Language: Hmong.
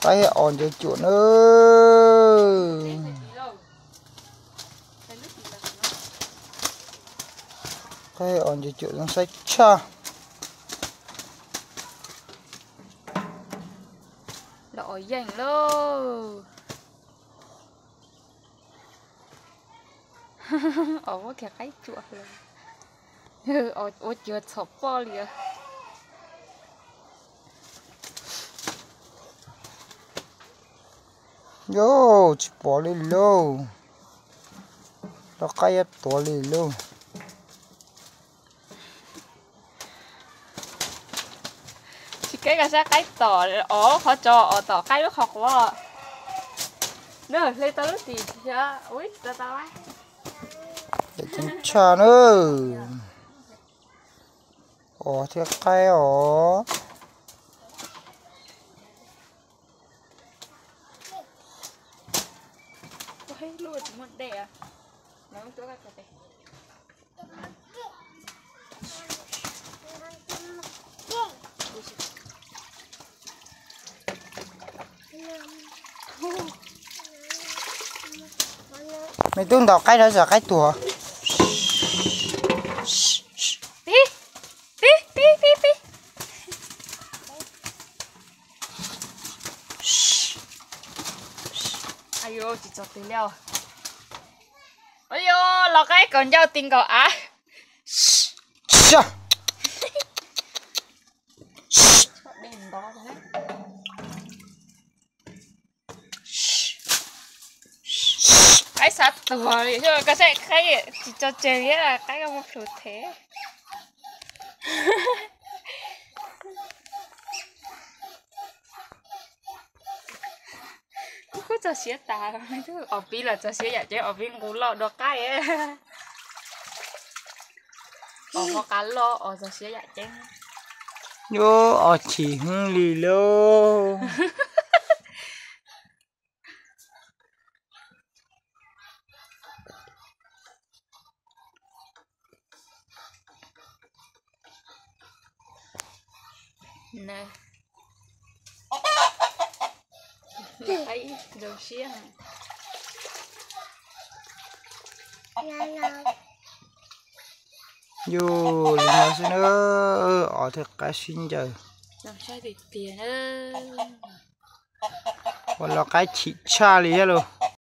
Qaib os ncaws cuam na. Qaib os ncaws cuam zoo saib tshaj. Los os yeej lauj. Os muab kiag qaib cuam lawm. Ua cuag txhom poj li. Yus tsis pom li lauj. Los qaib yuav tuav li lauj. Tsis keb koj saib qaib tom os qhov tso, os tom qaib lub qhov quav. Nws hle tau lub tim, ui, tau tau. Ceev tshaj na. Os thiab qaib os. Me tub ntaus qaib no xav qaib tuag. Pib, pib, pib, pib, pib. Ayu, tsis txog twg li. Ayu, los qaib kaus ncauj ti nkaus av. Qaib xav tuag li, koj saib qaib tsis tso tseg li, qaib koj muab plhws thev. Kuv txog siav tas, os pib los txog siav yam ceeb, os pib nqus loj dua qaib. Os ho qab loj os txog siav yam ceeb. Yus os chim hwv li lauj. Yus li no xwb na, os thiab qaib sib ncaws. Ua los qaib chim tshaj li thiab lauj.